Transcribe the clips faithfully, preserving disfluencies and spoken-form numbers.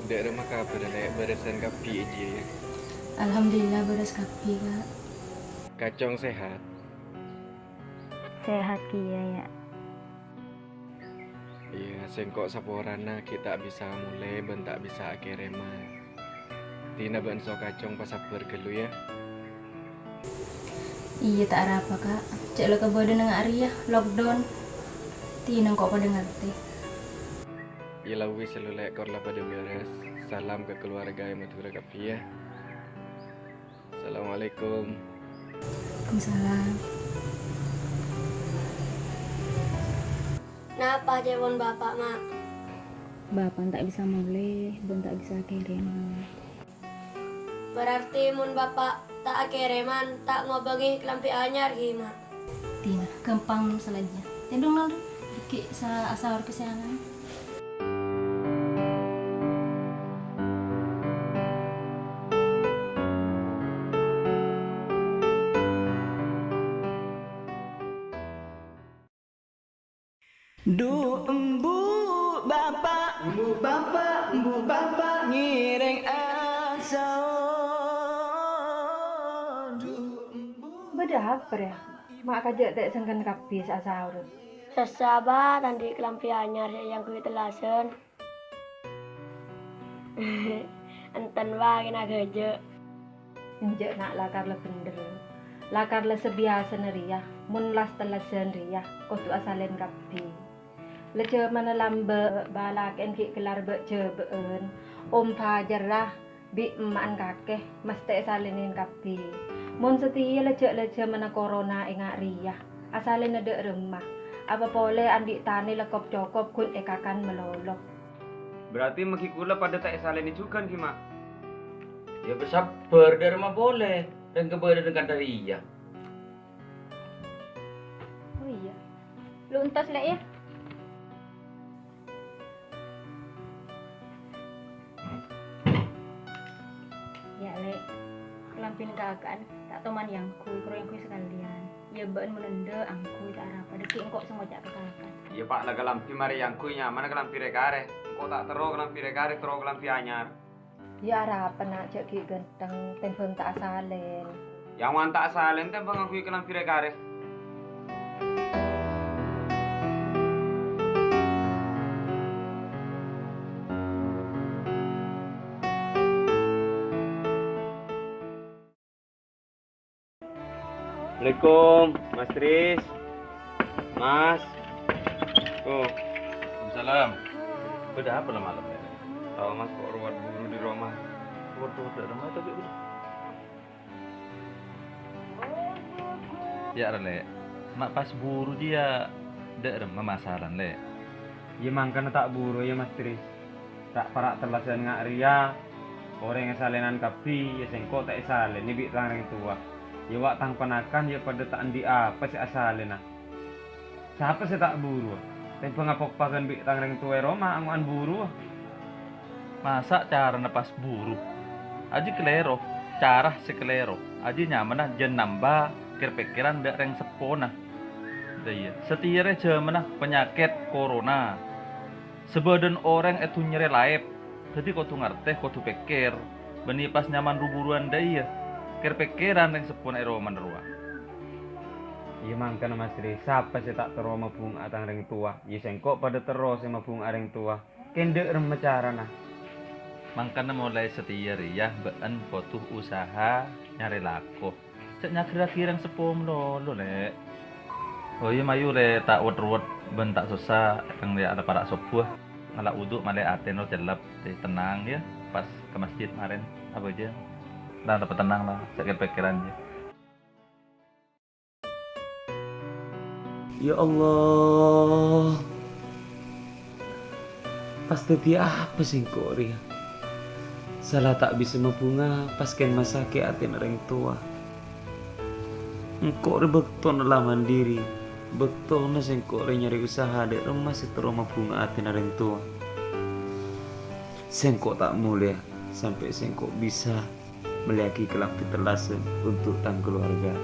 Dâ' remma kabhârrâ, Lè'? Bârâsân kabbhi è jiyâ, yâ? Alhamdulillah, bârâs kabbhi, Ka'. Kacong sehat? Sehat kèya, yâ. Iyâ, sèngko' saporana ghi' ta' bisa molè bân ta' bisa akèrèman. Dina bân so kacong pasabbhâr ghâllu, yâ. Iyâ, ta' arapa, Ka'. Cè' la kabâdâ nèng arèya, lockdown. Dina engko' padâ ngartè. Iyâ la wis, lo, Lè', kor la padâ bârâs. Salam ka kaluwarga è Madhurâ kabbhi, yâ. Assalamualaikum. Waalaikumsalam. Napa ca'èpon Bapa', Ma'? Bapa' ta' bisa molè, bân ta' bisa akèrèman. Berarti mon Bapa' ta' akèrèman, ta' ngobângè kalambhi anyar, ghi, Ma'? Dina, ghâmpang, Nom, salajâ. Tèdung, Nom, ghi' sa-, asaor kasèyangan. Du, embu, bapa', embu, bapa', embu, bapa', ngèrèng asaor. Du, embu. Bâdâ apa, rèya? Ma' kajâ' ta' sengken kabbhi sè asaor. Sassa, Bâ, ta' andi' kalambhi anyar sè èangghuy tellasân. Enten, Bâ, kèng ghâjâ'. Enjâ', Na', lakar la bhendher. Lakar la sabiyasana rèya, mon las-tellasân rèya, kodhu asalèn kabbhi. La jhâmanna lambâ', Bâ, lakè'en ghi' kellar bâ'-jhâbâ'ân. Om Fajar, ra, bi' emma'en kakè, mesthè èsalènè kabbhi. Mon satèya la jhâ', la jhâmanna corona enga' rèya, asalèna dâ' remma. Apa polè andi' tanè la kop-cokop ghun èkakan malolo. Berarti maghi kaulâ padâ ta' èsalènè jhughân, ghi, Ma'? Yâ, pasabbhâr, dâ' remma polè. Rèng kabâdâ'ân kantha rèya. Oh iyâ. Lu entos, Lè', yâ. Yâ, Lè'. Kalambhina kaka'en ta' toman èangghuy, koro èangghuy sakalèyan. Yâ, bâ'en mon endâ' angghuy ta' arapa, dâgghi' engko' sè ngoca' ka kaka'en. Iyâ, Pa', la kalambhi marè èangghuy, nyamana kalambhi rè-karè. Engko' ta' terro kalambhi rè-karè, terro kalambhi anyar. Yâ, arapa, Na', jhâ' ghi' ghântheng, tèmbhâng ta' asalèn. Yâ, mon ta' asalèn, tèmbhâng angghuy kalambhi rè-karè. Assalamualaikum, Mas Tris. Mas. Oh. Waalaikumsalam. Bâdâ apa la malem, Lè'? Tao, Mas, kok ruwet buru dâri roma. Ruwet-ruwet dâri roma, tapi udah. Yâ, ra, Lè'. Ma' pas buru jiyâ dâ' remma masalana, Lè'? Yâ, mangkana ta' buru, yâ, Mas Tris. Ta' para' tellasân nga' rèya, orèng èsalènan kabbhi, yâ sèngko' ta' èsalènè bi' tang rèng towa. Yâ wa' tang ponakan yâ padâ ta' andi' apa sè asalèna. Sapa sè ta' buruwâ? Tèmbhâng apokpaghân bi' tang rèng towa è roma ango'an buruwâ. Masa' carana pas buru? Ajiyâ kalèro, cara sè kalèro. Ajiyâ nyamana jân nambâ kèr-pèkkèran dâ' rèng seppona. Dâ' iyâ, satèya rè jhâmanna panyakèt corona. Sabâdhân orèng è dhunnya rè laèp, dhâddhi kodhu ngartè, kodhu pèkkèr, bânnè pas nyaman ru-buruwân dâ' iyâ, kèr-pèkkèran rèng seppona è romana rowa. Iyâ mangkana, Mas Tri, sapa sè ta' terro mabhunga'a tang rèng towa? Iyâ sèngko' padâ terro sè mabhunga'a rèng towa. Kèng dâ' remma carana? Mangkana molaè satèya rèya bâ'en kodhu usaha nyarè lako. Jhâ' nyagerraghi rèng seppo malolo, Lè'. Oh iyâ, mayu, Lè', ta' wet-ruwet bân ta' sossa, rèng rèya la para' sobbhu. Ngala' wudu', malè atèna cellep, tè-, tennang, yâ. Pas ka masjid marèn, abâjâ. La, la patennang, la, jhâ' kèr-pèkkèran, yâ. Ya Allah, pas dhâddhiyâ apa sèngko' rèya? Sala ta' bisa mabhunga pas kèng masakè' atèna rèng towa. Engko' rè bâktona la mandiri, bâktona sèngko' rè nyarè usaha dâ' remma sè terro mabhunga atèna rèng towa. Sèngko' ta' molèya sampè' sèngko' bisa mellèyaghi kalambhi tellasân untuk tang kalowarga.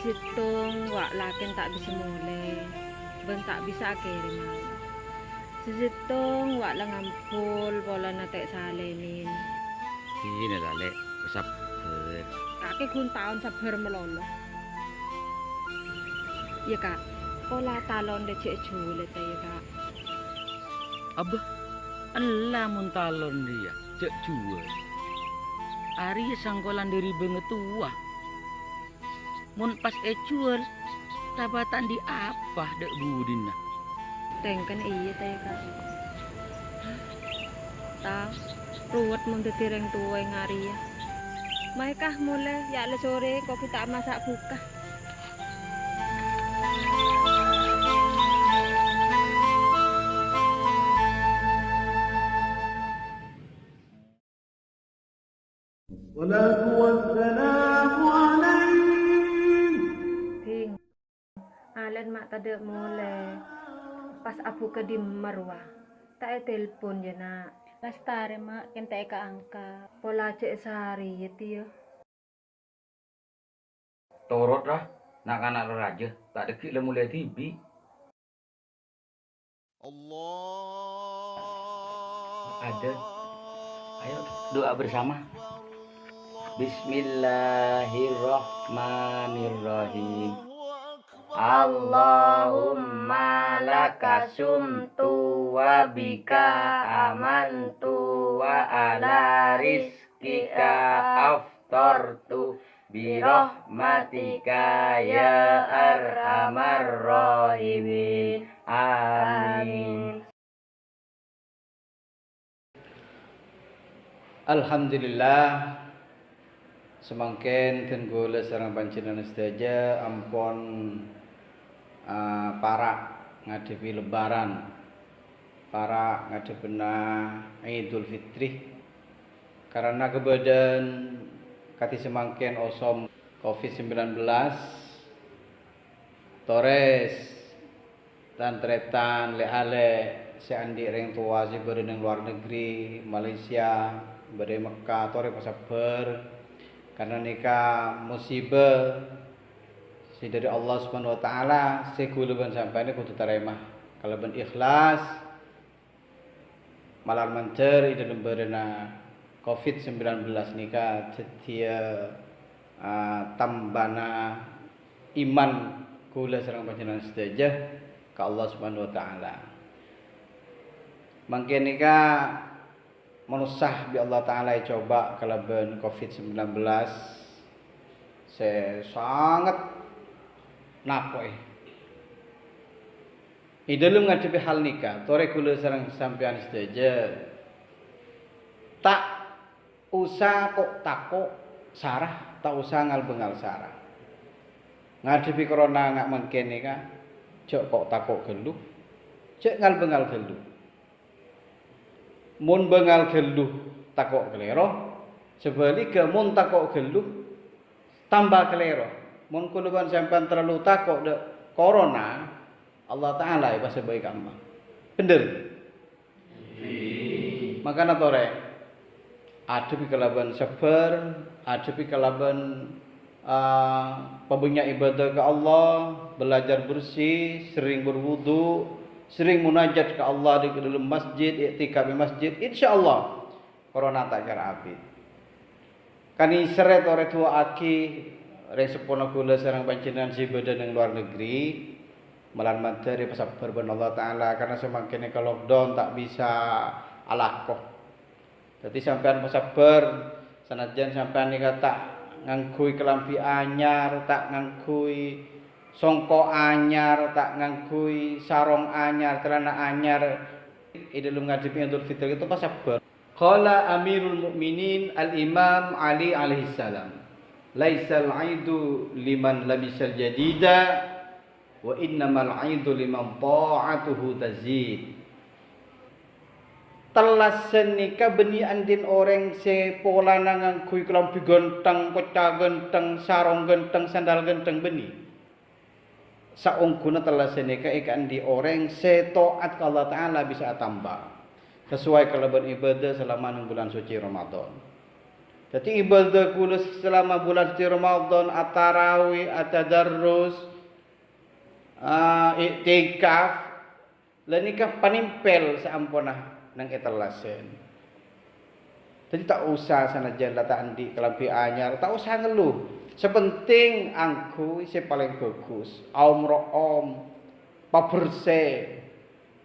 Sèttong wa' lakèn ta' bisa molè, bân ta' bisa akèrèm. Sè sèttong wa' la ngambul polana ta' èsalènè. Dinah la, Lè', sabbhâr. Kakè ghun taon sabbhâr malolo. Iyâ, Ka'. Pola talon rè jhâ' èjhuwâl, ta' iyâ, Ka'? Abbâ, ella mon talon rèya jhâ' èjhuwâl. Arèya sangkolan dhâri bângatowa. Mon pas èjhuwâl, ta' bâta' andi' apa dâ' budina. Tèngkèn iyâ, ta' iyâ, Ka'? Tao, ruwet mon dhâddhi rèng towa è ngarèya. Mayu, Ka', molè, yâ' la sorè, engko' ghi' ta' masa' bhuka. Wassalatu wassalamu alaihi. Ding, alèn ma' tadâ' molè. Pas abhuka dimma rowa. Ta' ètelpon, yâ, Na'. Lastarè, Ma', kèng ta' èka-angka. Pola jhâ' èsarèyat, yâ. Torot, ra, na'-kana' rarajâ, ta' dhâggi' la molè dhibi'. Allah. Ada. Ayo, doa bersama. Bismillahirrahmanirrahim. Allahumma laka sumtu wa bika amantu wa ala rizqika aftartu birahmatika ya arhamar rahimin. Amin. Alhamdulillah, samangkèn dhân kaulâ sareng panjhennengngan sadhâjâ ampon, ah, para' ngadhebbhi Lebaran, para' ngadhebbhâna Idul Fitri. Karana kabâdâ'ân kadhi samangkèn osom covid sembilan belas, torè tan-tarètan, lè'-alè' sè andi' rèng towa sè bâdâ neng lowar negri, Malaysia, bâdâ è Mekka, torè pasabbhâr. Karana nèka musibah sè dâri Allah Subhanahu wa Ta'ala, sè kaulâ bân sampèyan kodhu tarèma kalabân ikhlas. Malar mandhâr è dâlem bârâna covid sembilan belas nèka dhâddhiyâ, ah, tambâna iman kaulâ sareng panjhennengngan sadhâjâ ka Allah Subhanahu wa Ta'ala. Mangkèn nèka manossa bi' Allah Ta'ala ècoba kalabân covid sembilan belas sè sanget napo'è. È dâlem ngadhebbhi hal nèka, torè kaulâ sareng sampèyan sadhâjâ ta' osa ko'-tako' sara, ta' osa ngal-bângal sara. Ngadhebbhi corona nga' mangkèn nèka, jhâ' ko'-tako' ghâllu, jhâ' ngal-bângal ghâllu. Mon bângal ghâllu, tako' kalèro, sabhâligghâ, mon tako' ghâllu, tamba kalèro. Mon kaulâ bân sampèyan terlalu tako' dâ' corona, Allah Ta'ala èpasabâi ka'imma. Bhendher? Mangkana torè, adhebbhi kalabân sabbhâr, adhebbhi kalabân, ah, pabânnya' ibadah ka Allah, belajar bersih, sering berwudu, sering munajat ka Allah di dalam masjid, iktikaf di masjid, insyaallah corona ta' kèra abit. Kanèserrè torè du'aaghi rèng seppona kaulâ sareng panjhennengngan sè bâdâ neng lowar negri, malar mandhâr èpasabbhâr bân Allah Ta'ala, karna samangkèn nèka lockdown ta' bisa alako. Dhâddhi sampèyan pasabbhâr, sanajjân sampèyan nèka ta' ngangghuy kalambhi anyar, ta' ngangghuy songko' anyar, ta' ngangghuy sarong anyar, calana anyar, è dâlem ngadhebbhi Idul Fitri itu pasabbhâr. Qala Amirul Mukminin Al-Imam Ali alaihissalam, "Laisal aidu liman labisal jadida, wa innamal aidu liman ta'atuhu tazid." Tellasan nèka bânnè andi'na orèng sè polana ngangghuy kalambhi ghântheng, koca ghântheng, sarong ghântheng, sandal ghântheng, bânnè. Saongghuna tellasan nèka èkaandi' orèng sè taat ka Allah Ta'ala bisa atamba, sesuai kalabân ibadah selama neng bulan suci Ramadan. Dhâddhi, ibadah kaulâ selama bulan suci Ramadan, at-tarawih, at-tadarrus, ah, iktikaf, la nèka panèmpèl saamponna neng è tellasan. Dhâddhi, ta' osa, sanajjân la ta' andi' kalambhi anyar, ta' osa ngellu. Sè pentèng angghuy sè palèng bhâghus, aom-ro'om, pabersè,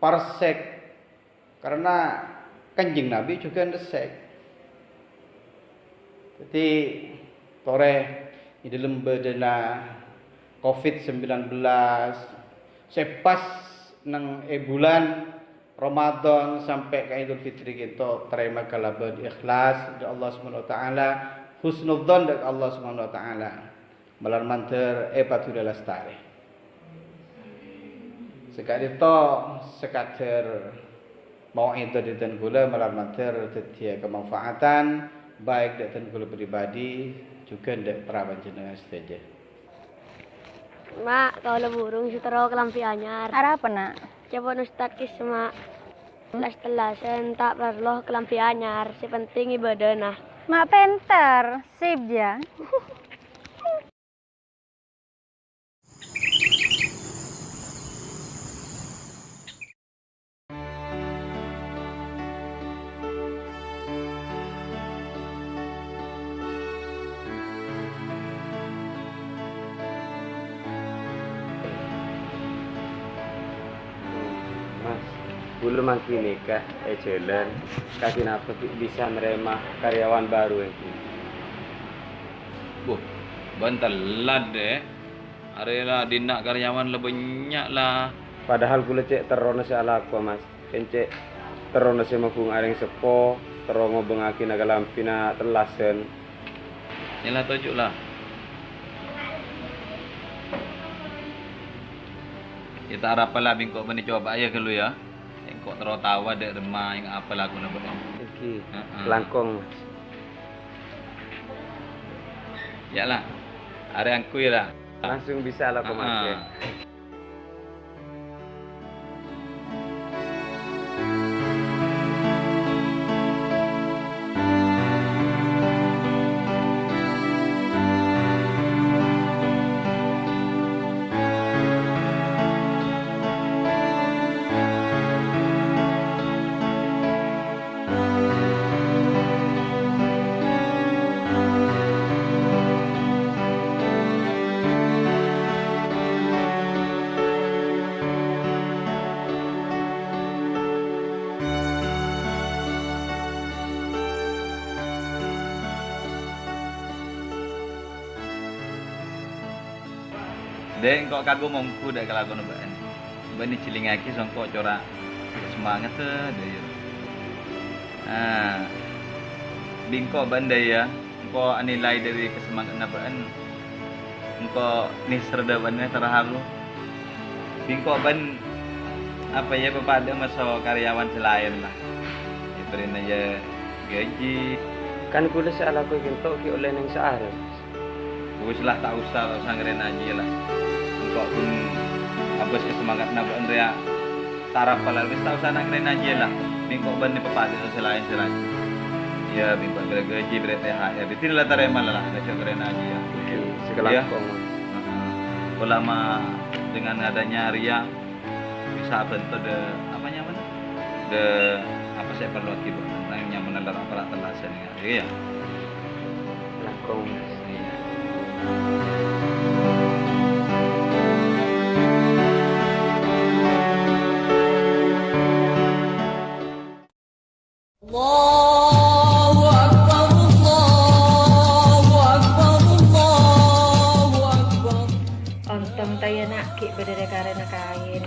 parsèk. Karena Kanjeng Nabi jhughân resèk. Dhâddhi, torè è dhâlem bâdâna covid sembilan belas, sè pas neng è bulan Ramadan sampè' ka Idul Fitri ka'dinto tarèma kalabân ikhlas dâ' Allah Subhanahu wa Ta'ala, husnudzon dâ' Allah Subhanahu wa Ta'ala. Malar mandhâr èpaduli lastarè. Saka'dinto sakadhâr mau'idhah dâ' dhân kaulâ malar mandhâr dhâddhiyâ kamanfaatan, baik dâ' dhân kaulâ pribadi, jhughân dâ' para panjhennengngan sadhâjâ. Ma', kaulâ burung sè terro kalambhi anyar. Arapa, Na'? Coba Ustad kissa, Ma'. Las-tellasan ta' parlo kalambhi anyar, sè pentèng ibadahna. Ma' pènter, sip, jâ. Mas, kaulâ mangkèn nèka è jhâlân, kadhi napa ghi' bisa narèma karyawan baru èngghi? Buh, bân tellat, Dek. Arè la dinna' karyawan la bânnya' la. Padahal kaulâ cè' terrona sè alako, Mas. Kèng cè' terrona sè maghung arèng seppo, terro ngobângngaghi na-, kalambhina tellasan. Yâ la, toju' la. Yâ ta' arapa la, bi' engko' bânnè coba'a yâ ghâllu yâ. Engko' terro taowa dâ' remma ènga' apa lakona bâ'na. Èngghi, heeh, langkong, Mas. Yâ la, arè angghuy la. Langsung bisa la, heeh, komangè. Dek, engko' kagu mongghu dek kalakowanna ba'en. Ba'en ejellingngagi songko' cora' kasemangetta, dek, ya. Ah, bi' engko' ba'en, dek, ya, engko' anilai dari kasemangetta ba'en. Engko' neser dha' ba'en terharu. Bi' engko' ba'en, apa, ya, papadha maso karyawan se laen, la. Eberri'ana, ya, gaji. Kan kaula se alako kento gi' olle neng saareng. Wis lah, ta' osa, ta' osa ngarena ajiya lah. Engko' pun abas kasemangatna ba'en reya tarap pala, wis ta' osa ngarena ajiya lah. Bi' engko' ba'en papadha se laen, se laen. Iya, bi' engko' berri gaji, berri T H R. Didin la tarema lah, aja ngarena ajiya. Oke, sakalangkong. Heeh. Ulama dengan adanya riya bisa bantu de, apa nyamana? De, apa se perlu akibat? Nang nyamana lara para tellasan. Iya. Langkong. Iya. Allahu Akbar, Allahu Akbar, Allahu Akbar. Ontong ta' iyâ, Na', gi' bâdâ rè-karena kaen.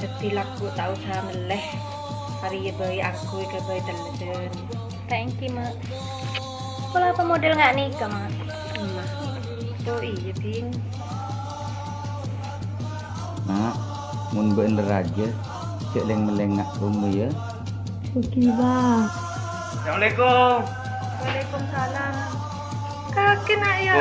Dhâddhi lagghu' ta' osa mellè. Arèya bhâi angghuy ka bhâi tellasan. Thank you, Ma'. Pola apa model nga' nèka, Ma'? Emma. Oh, iyâ, Ding. Na', mon bâ'en rajâ, jhâ' leng-melleng nga' roma, yâ. Oke, Bang. Assalamualaikum. Waalaikumsalam. Kakè, Na', yâ.